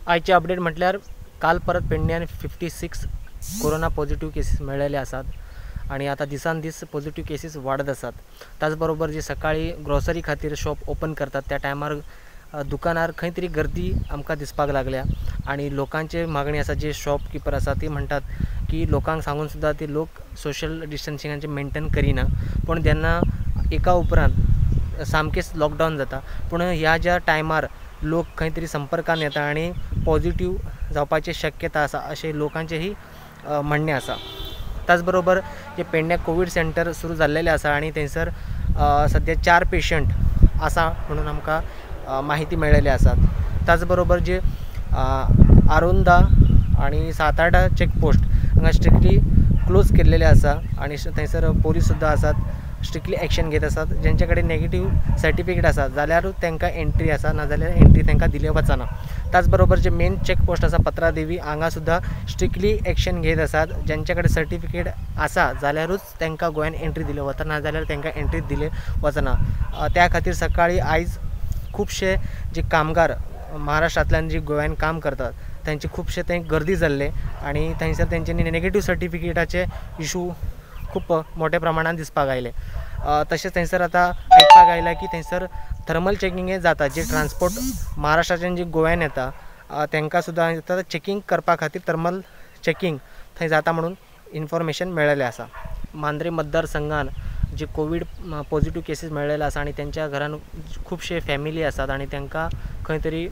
आयचे अपडेट म्हटल्यार काल परत पेडण्यान 56 कोरोना पॉझिटिव्ह केसीस मेळ्ळेले आसात आनी आतां दिसान दीस पॉझिटिव्ह केसीस वाडत आसात. त्याच बरोबर जे सकाळी ग्रॉसरी खातीर शॉप ओपन करतात त्या टायमार दुकानार खंय तरी गर्दी आमकां दिसपाक लागल्या आनी लोकांचे मागणी आसा, जे शॉपकिपर आसा ती म्हणटात की लोकांक सांगून सुद्दां ती लोक सोशल डिस्टन्सिंगाचें मेनटेन करिना, पूण जेन्ना एका उपरांत सामकेंच लॉकडावन जाता पूण ह्या ज्या टायमार लोक खंय तरी संपर्कान येता आनी पॉझिटिव्ह जावपाची शक्यता आसा अशें लोकांचेंही म्हणणें आसा. त्याच बरोबर जे पेडण्यां कोवीड सेंटर सुरू जाल्लेलें आसा आनी थंयसर सद्या 4 पेशंट आसा म्हणून आमकां माहिती मेळ्ळेली आसा. त्याच बरोबर जे आरोंदा आनी सातार्डा चॅकपोस्ट हांगा स्ट्रिक्टली क्लोज केल्लेले आसा आनी थंयसर पोलीस सुद्दां आसात, स्ट्रिक्टली एक्शन घेत आसात. जेंचे कडेन नेगेटीव सर्टिफिकेट आसा जाल्यारूच तांकां एंट्री आसा, नाजाल्यार एंट्री तांकां दिले वचना. त्याच बरोबर जे मेन चॅकपोस्ट आसा पत्रादेवी हांगा सुद्दां स्ट्रिक्टली एक्शन घेत आसात. जेंचे कडेन सर्टिफिकेट आसा जाल्यारूच तांकां गोंयान एंट्री दिले वता, नाजाल्यार तांकां एंट्री दिले वचना. त्या खातीर सकाळी आयज खुबशे जे कामगार महाराष्ट्रांतल्यान जे गोंयान काम करतात तांचे खुबशे थंय गर्दी जाल्ले आनी थंयसर तेंच्यांनी नेगेटीव सर्टिफिकेटाचे इशू खूब मोठ्या प्रमाणान दिसपाक आयले. तशेंच थंयसर आतां आयकपाक आयलां की थंयसर थर्मल चॅकिंग जाता, जे ट्रान्सपोर्ट महाराष्ट्राच्यान जे गोंयान येता तांकां सुद्दां आतां चॅकिंग करपा खातीर थर्मल चॅकिंग थंय जाता म्हणून इन्फॉर्मेशन मेळ्ळेलें आसा. मांद्रे मतदारसंघान जे कोवीड पॉझिटिव्ह केसीस मेळ्ळेले आसा आनी तेंच्या घरान खुबशे फॅमिली आसात आनी तांकां खंय तरी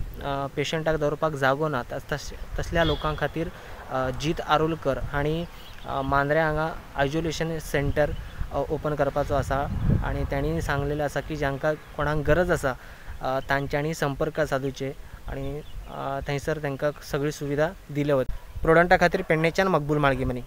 पेशंटाक दवरपाक जागो ना, तसल्या लोकां खातीर जीत आरोलकर हांणी मांद्रे हांगा आयजोलेशन सेंटर ओपन करपाचो आसा आनी तांणी सांगलेलें आसा की जांकां कोणाक गरज आसा तांच्यांनी संपर्क सादुचे आनी थंयसर तांकां सगळी सुविधा दिल्या वता. प्रोडंटा खातीर पेडणेच्यान मकबूल माळगीमनी.